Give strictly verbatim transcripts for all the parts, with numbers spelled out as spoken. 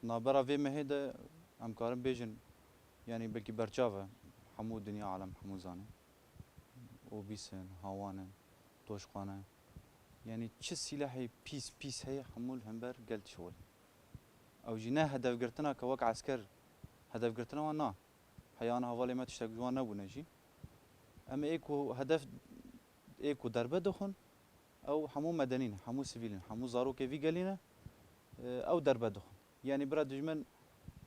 Navbera vê mehê de em karin bêjin, yanî belkî berçav e, hemû dinya alem hemû zane. Obîs in, hawan in, toşxane. Yanî çi sîlehê pîs pîs heye hemû li hember gel dişewilin. Ew jî ne hedefgirtina ke wek esker hedefgirtina wan na. Heya ana hevalê me tiştek ji wan nebûne jî. Em ê ku hedef ê ku derbe dixwin, ew hemû medenî ne, hemû sivîl in, hemû zarokê vî gelî ne, ew derbe dixwin. Yanî bira dijmin,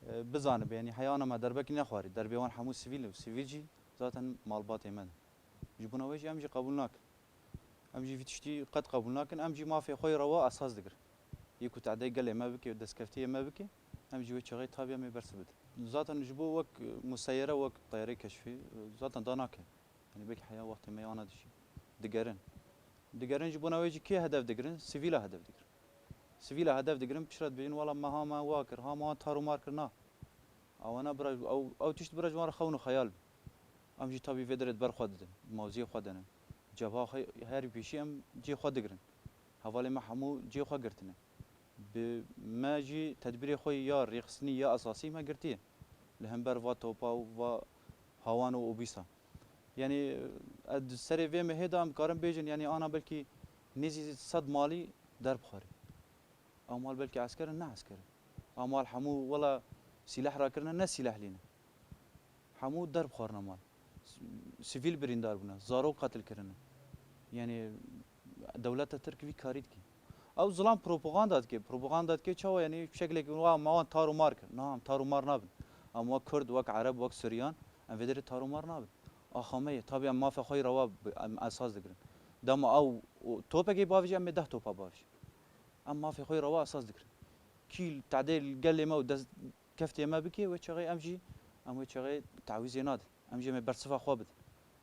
e, bizanibe, yanî heya ana me derbekî nexwarî, derbê wan hemû sivîl û sivîl jî zaten malbatê me ne. Ji bona wê jî em jî qebûl nakin. Em jî vî tiştî qet qebûl nakin, em jî mafê xwe yê rewa esas digirin. Yê ku tedê gelê me bike, destkeftiyê me bike, em jî wê çaxê tabiya me bersiv bidin. Zaten ji bo wek, e, museyere, wek teyarê keşfî, e, zaten da nake. Yanî belkî heya wextê me yana dijî. Digerin. Digerin ji bona wê jî kê hedef digirin? Sivîla hedef digirin. Sivîla hedef digirin, piştre dibêjin, wela meha me wa kir, ha me wan tar û mar kir, na. Ewana bira, ew, ew tişt bira ji wan re xewn û xeyal bû. Em jî tabî vê derê di ber xwe didin, mewziyê xwe denin. Cebha xwe herî pêşî em cê xwe digirin. Hevalê me hemû cê xwe girtine. Bi me jî tedbîrê xwe ya rêxistinî ya esasî me girtiye. Li hember va topa û va hawan û obîsa. Yanî, ez di serê vê mehê de em karin bêjin, yanî ana belkî nêzî sed malî derbixwarî. Ew mal belkî esker in, ne esker in. Ew mal hemû wela sîleh rakirine, ne sîlehlî ne. Hemû derbixwarine mal. S-, sivîl birîndar bûne, zarok qetil kirine. Yanî dewleta Tirk vî karî dike. Ew zilam propaganda dike. Propaganda dike çawa? Yanî şeklekî wa me wan tar û mar kir. Na, em tar û mar nabin. Em wek Kurd, wek Ereb, wek Suryan, em vê derê tar û mar nabin. Axa me ye. Tabî em mafê xwe yê rewa bi-, em esas digirin. Dema ew o topekê bavêje, em ê deh topa bavêjin. Em mafê xwe yê rewa esas digirin. Kî li tehdê li gelê me û dest keftê me bike, wê çaxê em jî, em wê çaxê tawîzê nadin. Em jî em ê bersiva xwe bidin.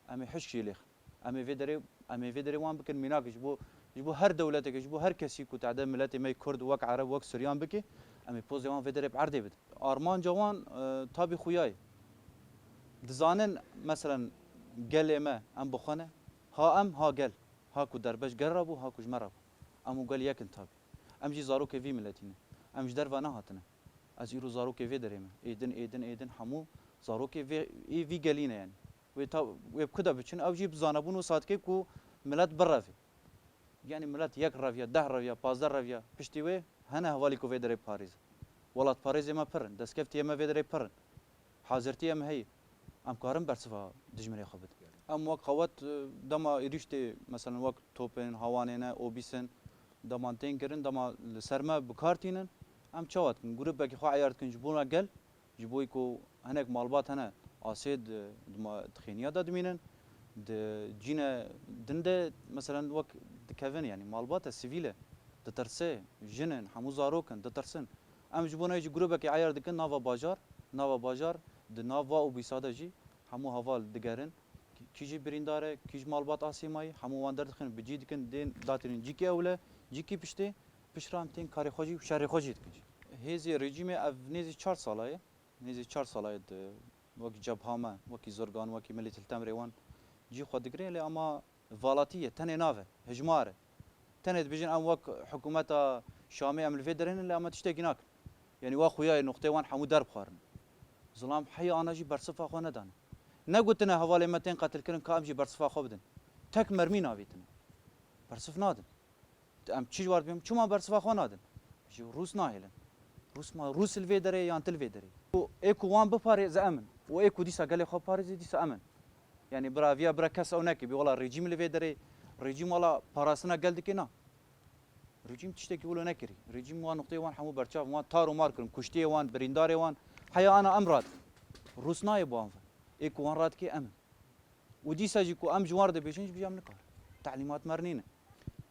Em ê hişk jê lêxin. Em ê vê derê, em ê vê derê wan bikin mînak ji bo, ji bo her dewleteke, ji bo her kesî ku tehde miletê me yê Kurd, wek Ereb, wek Suryan bike, em ê pozê wan vê derê bi erdê bidin. Armanca wan, e, tabî xuya ye. Dizanin, meselen, gelê me em bi xwe ne. Ha em, ha gel. Ha ku derbe ji gel re bû, ha ku ji me re bû. Em û gel yek in tabî. Em jî zarokê vî miletî ne. Em ji derve nehatine. Ez îro zarokê vê derê me. Êdin, êdin, êdin hemû zarokê vê, ê vî gelî ne yanî. Wê ta, wê bi ku de biçin, ew jî bi zanebûn wisa dike ku milet bireve. Yanî milet yek reviya, deh reviya, pazdeh reviya, piştî wê hene hevalî ku vê derê parêze. Welatparêzê me pir in, destkeftiyê me vê derê pir in. Hazirtiyê me heye. Em karin bersiva dijminê xwe bidin. Em wek qewet, e, dema êrîş tê, meselen wek topên, hawanê ne, obîs in, dema tên kirin, dema li ser me bi kar tînin, em çawa dikin? Grûpekî xwe eyar dikin ji bona gel, ji bo ku hinek malbat hene asê di, di ma-, di xêniya de dimînin, di cîne din de, meselen wek dikevin, yanî malbat e, sivîl e, ditirse, jin in, hemû zarok in, ditirsin. Em ji bona wê jî grûpekê eyar dikin nava bajar, nava bajar, di nav va obîsa de jî hemû heval digerin. Kî-, kî jî birîndar e, kî ji malbat asê mayî, hemû wan derdixin, bi cî dikin, dên datînin cîkî ewle, cîkî piştê, piştre em tên karê xwe jî û şerê xwe jî dikin jî. Hêzê rejîmê ev nêzî çar sala ye. Nêzî çar sala ye di, wekî cebha me, wekî Zurgan, wekî Milî Til Temrê wan cî xwe digire, lê ama valatî ye, tenê nav e, hijmar e. Tenê dibêjin em wek hikûmeta Şamê em li vê derê ne, lê ama tiştekî nakin. Yanî wa xuya ye noqteyê wan hemû derbixwarin. Zilam heyî ana jî bersifa xwe nedane. Negotine hevalê me tên qetilkirin ka em jî bersifa xwe bidin. Tek mermî navêtine. Bersif nadin. Em çi ji war dibêm? Çima bersiva xwe nadin? Ji Rûs nahêlin. Rûs ma, Rûs li vê derê yan tu li vê derê. Û ê ku wan biparêze em in. Û ê ku dîsa gelê xwe parêzê dîsa em in. Yanî bira viya bira kes ew neke. Bî wela rejîm li vê derê, rejîm wela parastina gel dike na. Rejîm tiştekî wilo nekirî. Rejîm wan noqteyê wan hemû berçav, wan tar û mar kirin. Kuştiyê wan, birîndarê wan. Heya ana em radin. Rûs nayê bi wan ve. Ê ku wan radikê em in. Û dîsa jî ku em ji wan re dibêjin, jî bêje em nikar. Telîmat me re nîne.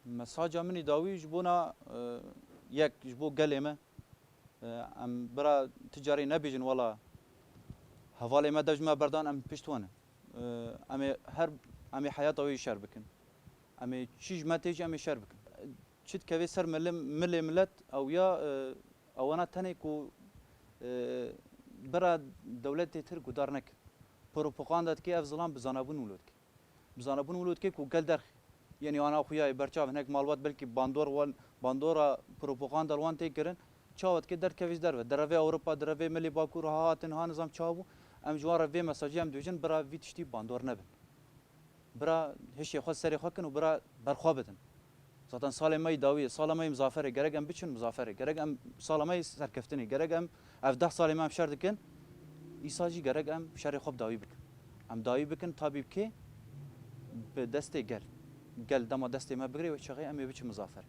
Mesaja min î dawî ji bona, e, yek, ji bo gelê me, e, em bira ti carê nebêjin, wela hevalê me dev ji me berdan, em pişt we ne. E, em ê her, em ê heyata wê jî şer bikin. Em ê çi ji me tê jî em ê şer bikin. Çi dikeve ser milê, milê milet, ew ya, e, ewana tenê ku, e, bira dewletê tir guhdar neke. Propaganda dike, ev zilam bi zanabûn wilo dike. Bi zanabûn wilo dike ku gel derxî. Yanî ana xuya ye berçav hinek malbat belkî bandor wan, bandora propaganda li wan tê kirin. Çawa dike derkevî ji derve. Derevê Ewropa, derevê milê Bakur ha hatin, ha nizam çawa bû. Em ji wan re vê mesajê em dibêjin, bira vî tiştî bandor nebin. Bira hişê xwe serê xwe kin û bira berxwe bidin. Zaten salê me yî dawî ye, sala me yî mizafere, gerek em biçin mizafere, gerek em sala me yî serkeftinê, gerek em ev deh salê me em şer dikin, îsa jî gerek em şerê xwe bi dawî bikin. Em dawî bikin tabî bikê bi destê gel. Gel dema destê me bigirê wê çaxê em ê biçin mizafere.